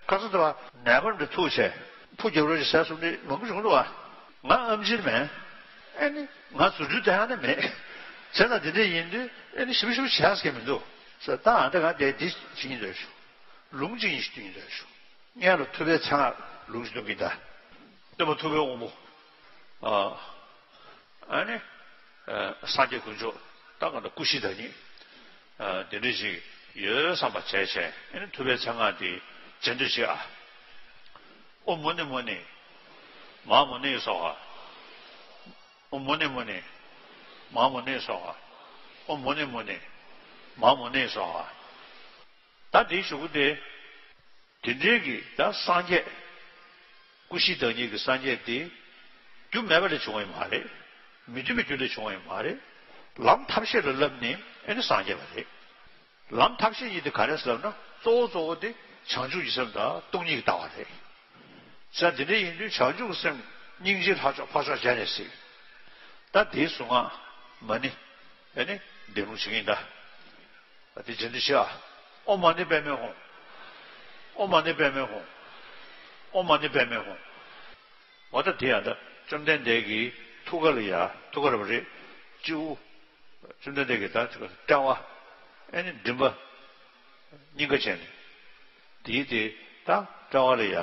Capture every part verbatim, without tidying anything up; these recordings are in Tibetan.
ཁ་སང་དུ་བ་ནད་པ་འདྲ་ཐུག་བྱས་ཕུ་རྒྱབ་རོགས་ཀྱི་ཟས་གསུམ་འདི་མང་པོ་བྱུང་འདུག་བ། ང་ཨམ་ཆི་མེད། ཨེ་ནི་ང་རྫུ་འཕྲུལ་དེ་ཧ་ནི་མེད། བྱས་ཙང་དེ་འདྲ་ཡིན་དུས་ཨེ་ནི་ཞིབ་ཞིབ་བྱས་ཟེར་གི་མི་འདུག་ཟེར། ད་ཨ་འདྲ་ག་དེ་འདི་བྱེད་ཀྱིན་འདུག་ཞུ། ལུང་བྱེད་ཀྱིན་འདུག་ཞུ། སྔོན་ལ་ཐུབ་པའི་མཚན་སྔགས་ལུང་ཞིག་གཏོང་གི་གདའ། སྟོན་པ་ཐུབ་པའི་དབང་པོ། ཨ་ནི། སངས་རྒྱས་དཀོན་མཆོག་ད་གང་ལྟར་སྐུ་བཞི་བདག་ཉིད། དེ་འདྲ་ཞིག་ཡོད་བསམ་པ་བྱས་བྱས་ཨ་ནི་ཐུབ་པའི་མཚན་སྔགས་དེ་རྗེས་ཟློས་བྱེད་ཨ། ཨོཾ་མུ་ནེ་མུ་ནེ། མ་མུ་ནེ་སྭཱ་ཧཱ། ཨོཾ་མུ་ནེ་མུ་ནེ། མ་མུ་ནེ་སྭཱ་ཧཱ། ཨོཾ་མུ་ནེ་མུ་ནེ། མ་མུ་ནེ་སྭཱ་ཧཱ། ད་འདིའི་གཞུག་གུ་དེ། དེ་འདྲའི་གི་ད་སངས་རྒྱས། སྐུ་བཞི་བདག་ཉིད་ཀྱི་སངས་རྒྱས་དེ། རྒྱུ་མེད་པ་ལས་བྱུང་བ་ཡིན་མ་རེད། མི་མཐུན་པའི་རྒྱུ་ལས་བྱུང་བ་ཡིན་མ་རེད། ལམ་ཐབས་ཤེས་ལ་བསླབས་ནས་ཨེ་ནི་སངས་རྒྱས་པ་རེད། ལམ་ཐབས་ཤེས་ཡིན་དེ་ག་རེ་ཟེར་ལབ་ན་གཙོ་བོ་གཙོ་བོ་དེ་བྱང་ཆུབ་ཀྱི་སེམས་དང་སྟོང་ཉིད་ཀྱི་ལྟ་བ་རེད། ས་དེ་འདྲ་ཡིན་དུས་བྱང་ཆུབ་ཀྱི་སེམས་སྙིང་རྗེ་ལྷག་ཕྱོགས་འཕགས་མཆོག་སྦྱར་ནས་གཟིགས། ད་དེའི་གཟུངས་སྔགས་མ་ཎི། ཨེ་ནི་འདོན་ལུགས་བྱེད་ཀྱི་ཡིན་ད། ཨ་དེ་རྗེས་ཟློས་བྱེད་ཨ། ཨོཾ་མ་ཎི་པདྨེ་ཧཱུྃ། ཨོཾ་མ་ཎི་པདྨེ་ཧཱུྃ། ཨོཾ་མ་ཎི་པདྨེ་ཧཱུྃ། འོ་ད་དེ་ཡང་ད་བཅོམ་ལྡན་འདས་ཀྱི་ཐུགས་ཀ་ལ་ཡ་ཐུགས་ཀ་རེད་པ་རེད། སྤྱི་བོ། བཅོམ་ལྡན་འདས་ཀྱི་ད་དཔྲལ་བ། ཨེ་ནི་མགྲིན་པ། སྙིང་ག་བྱས་ནས། དེའི་དེ་ད་དཔྲལ་བ་ལ་ཡ།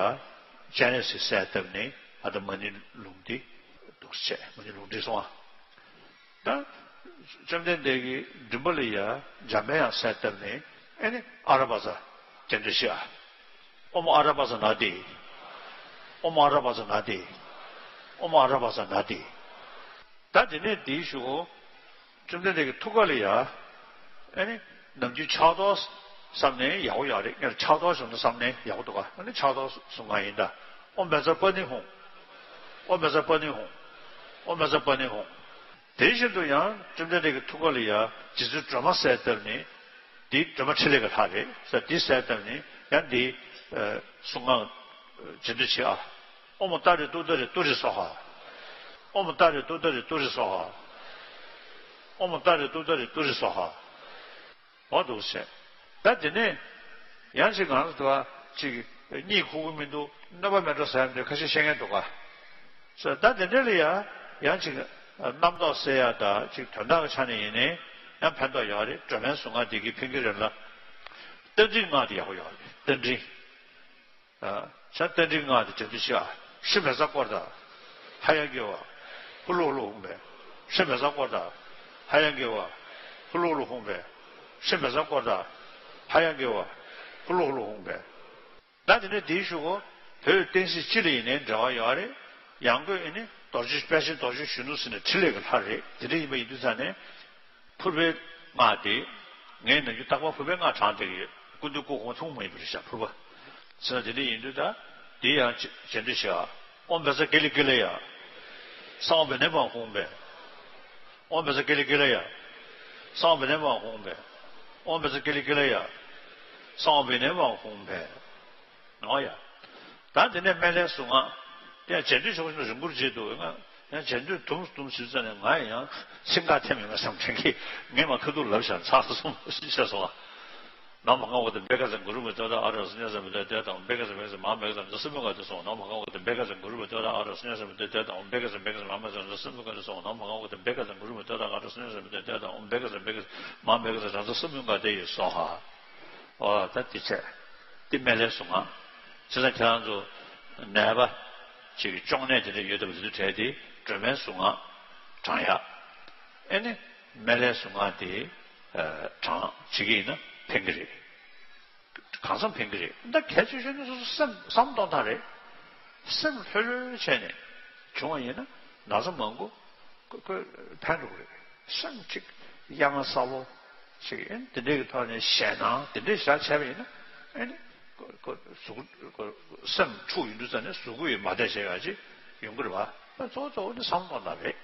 སྤྱན་རས་གཟིགས་གསལ་བཏབ་ནས་ཨ་ད་མ་ཎི་ལུང་འདི། འདུག་སེ་བྱས་མ་ཎི་ལུང་འདི་སོང་ཨ། ད། བཅོམ་ལྡན་འདས་ཀྱི་མགྲིན་པ་ལ་ཡ་འཇམ་པའི་དབྱངས་གསལ་བཏབ་ནས་ཨེ་ནི་ཨ་ར་པ་ཙ་རྗེས་ཟློས་བྱེད་ཨ། ཨོཾ་ཨ་ར་པ་ཙ་ན་དྷཱིཿ། ཨོཾ་ཨ་ར་པ་ཙ་ན་དྷཱིཿ། ཨོཾ་ཨ་ར་པ་ཙ་ན་དྷཱིཿ། ད་དེ་ནས་དེའི་གཞུག་གུ། བཅོམ་ལྡན་འདས་ཀྱི་ཐུགས་ཀ་ལ་ཡ། ཨེ་ནི། ནམ་རྒྱུན་ཕྱག་རྡོར་བསམ་ནས་ཡག་པོ་ཡོད་རེད། ངས་ཕྱག་རྡོར་བྱུང་ན་བསམ་ནས་ཡག་པོ་འདུག་ག་ཨ་ནི་ཕྱག་རྡོར་གཟུངས་སྔགས་ཡིན་ད། ཨོཾ་བཛྲ་པཱ་ཎི་ཧཱུྃ། ཨོཾ་བཛྲ་པཱ་ཎི་ཧཱུྃ། ཨོཾ་བཛྲ་པཱ་ཎི་ཧཱུྃ། དེ་བཞིན་དུ་ཡང་བཅོམ་ལྡན་འདས་ཀྱི་ཐུགས་ཀ་ལ་ཡ་རྗེ་བཙུན་སྒྲོལ་མ་གསལ་བཏབ་ནས། འདི་སྒྲོལ་མ་ཕྲིན་ལས་ཀྱི་ལྷ་རེད་ཟེར་འདི་གསལ་བཏབ་ནས་ཡང་འདི། གཟུངས་སྔགས། རྗེས་ཟློས་བྱེད་ཨ། ཨོཾ་ཏཱ་རེ་ཏུཏྟཱ་རེ་ཏུ་རེ་སྭཱ་ཧཱ། ཨོཾ་ཏཱ་རེ་ཏུཏྟཱ་རེ་ཏུ་རེ་སྭཱ་ཧཱ། ཨོཾ་ཏཱ་རེ་ཏུཏྟཱ་རེ་ཏུ་རེ་སྭཱ་ཧཱ། འོ་འདུག་སེ། ད་དེ་ནས། ཡང་ཅིག་ང་ཚོ་དུ་བ་ཅིག་གཉིད་ཁུག་གི་མི་འདུག་གནོད་པ་མེད་འགྲོ་ཟེར་ཡ་འདི་ཁ་ཤས་བཤད་མཁན་འདུག་ག་ད་དེ་འདྲ་ལ་ཡ། ཡང་ཅིག་རྣམ་རྟོག་སེལ་ཡ་ད་ཅིག་དོན་དག་གི་ཆ་ནས་ཡིན་ནའི་ཡང་ཕན་ཐོགས་ཡོད་རེད། སྒྲོལ་མའི་གཟུངས་སྔགས་འདི་གིས་ཕན་གྱི་རེད་ལ། རྟ་མགྲིན་སྔགས་དེ་ཡག་པོ་ཡོད་རེད། རྟ་མགྲིན། ཨ། ཤ་རྟ་མགྲིན་སྔགས་དེ་དྲན་དུ་ཤི་ཨ། ཤི་བེ་ས་སྐོར་དང་། ཧ་ཡང་གི་བ། ཧུ་ལུ་ཧུ་ལུ་ཧུང་བེ། ཤི་བེ་ས་སྐོར་དང་། ཧ་ཡང་གི་བ། ཧུ་ལུ་ཧུ་ལུ་ཧུང་བེ། ཤི་བེ་ས་སྐོར་དང་། ཧ་ཡང་གི་བ། ཧུ་ལུ་ཧུ་ལུ་ཧུང་བེ། ད་དེ་ནས་དེའི་གཞུག་གུ། བོད་བསྟན་སྲིད་སྤྱི་ལ་ཡིན་ནའི་འབྲེལ་བ་ཡོད་རེད། ཡང་སྒོས་ཨེ་ནི་རྡོ་རྗེ་དཔལ་ཆེན་རྡོ་རྗེ་གཞོན་ནུ་ཟེར་ནས་འཕྲིན་ལས་ཀྱི་ལྷ་རེད། དེ་འདྲ་ཡིན་པ་ཡིན་དུས་ཙང་ནས། ཕུར་པའི་སྔགས་དེ། ངས་ནམ་རྒྱུན་རྟག་པར་ཕུར་པའི་སྔགས་བགྲངས་བསྡད་ཀྱི་ཡོད། སྐུ་མདུན་སྐུ་གོང་མ་མཐོང་མ་ཡིན་པ་རེད་ཤག་ཕུར་པ། ཟེར་ན་དེ་འདྲ་ཡིན་དུས་ད། དེ་ཡང་རྗེས་ཟློས་བྱེད་ཨ། ཨོཾ་བཛྲ་ཀཱི་ལི་ཀཱི་ལ་ཡ། སྭཱ་ཧཱ་བི་ནེ་བྷ་ཧཱུྃ་བེ། ཨོཾ་བཛྲ་ཀཱི་ལི་ཀཱི་ལ་ཡ། སྭཱ་ཧཱ་བི་ནེ་བྷ་ཧཱུྃ་བེ། ཨོཾ་བཛྲ་ཀཱི་ལི་ཀཱི་ལ་ཡ། སྭཱ་ཧཱ་བི་ནེ་བྷ་ཧཱུྃ་བེ། ཨོ་ཡ། ད་དེ་ནས་སྨན་བླའི་གཟུངས་སྔགས། དེ་ཡང་རྗེས་ཟློས་ཆོག་ཆོག་རིང་པོར་བརྗེད་འདུག་ང་ཡང་རྗེས་ཟློས་དུམ་དུམ་ཟེར་ཙམ་ནས་ང་ཡང་སེམས་ཁ་ཐེམ་ཡོང་ང་བསམ་དྲན་གི། ངས་མ་ཁ་ཐུག་ལབ་བཞག་ཚར་སོང་ཤེས་སོང་ང་། ནམ་མ་གང་བ་དེ་བེ་ཀ་ཙམ་གུ་རུ་མི་ཏོ་ད་ཨ་ར་སུ་ཉ་ས་མི་ཏོ་དེ་དང་བེ་ཀ་ཙམ་བེ་ཀ་ཙམ་མ་བེ་ཀ་ཙམ་ཟ་སུ་མི་ག་དེ་སོང་། ནམ་མ་གང་བ་དེ་བེ་ཀ་ཙམ་གུ་རུ་མི་ཏོ་ད་ཨ་ར་སུ་ཉ་ས་མི་ཏོ་དེ་དང་བེ་ཀ་ཙམ་བེ་ཀ་ཙམ་མ་བེ་ཀ་ཙམ་ཟ་སུ་མི་ག་དེ་སོང་། ནམ་མ་གང་བ་དེ་བེ་ཀ་ཙམ་གུ་རུ་མི་ཏོ་ད་ཨ་ར་སུ་ཉ་ས་མི་ཏོ་དེ་དང་བེ་ཀ་ཙམ་བེ་ཀ་ཙམ་མ་བེ་ཀ་ཙམ་རང་ཟ་སུ་མི་ག་དེ་ཡི་སོ་ཧ། ཨོ་ད་དེ་བྱས། དེ་སྨན་བླའི་གཟུངས་སྔགས། བྱས་ཙང་ཁྱེད་རང་ཚོ་ནད་པ་ཅིག་གི་གཅོང་ནད་དེ་འདྲ་ཡོད་དམ་དེ་ཚོ་གྲས་དེ་སྒྲོལ་མའི་གཟུངས་སྔགས་བགྲང་ཡག་ཨེ་ནི་སྨན་བླའི་གཟུངས་སྔགས་དེ་བགྲང་བྱེད་ཀྱི་ཡིན་ན་ཕན་གྱི་རེད། གང་འཚམ་ཕན་གྱི་རེད། ད་གལ་ཆེ་ཤོས་ནི་སོ་སོ་སེམས་བསམ་གཏོང་སྟངས་རེད། སེམས་ལྷོད་ལྷོད་བྱས་ནས་བྱུང་བ་ཡིན་ན་ན་ཚ་མང་པོ་ཁོ་ཁོ་ཕན་འགྲོ་གི་རེད། སེམས་གཅིག་གཡང་གཟར་པོ་ཅིག་ཨེ་ནི་དེ་འདྲའི་གི་ཐོག་ནས་ཞེད་སྣང་དེ་འདྲའི་བཞག་བྱས་པ་ཡིན་ན་ཨེ་ནི་ཁོ་ཁོ་གཟུགས་ཁོ་སེམས་འཁྲུག་ཡོང་དུས་ཙམ་ནས་གཟུགས་པོ་ཡི་མ་བདེ་བྱེད་ཡག་ཅིག་ཡོང་གི་རེད་པ། ད་གཙོ་བོ་གཙོ་བོ་ནི་བསམ་བློ་གཏོང་སྟངས་རེད།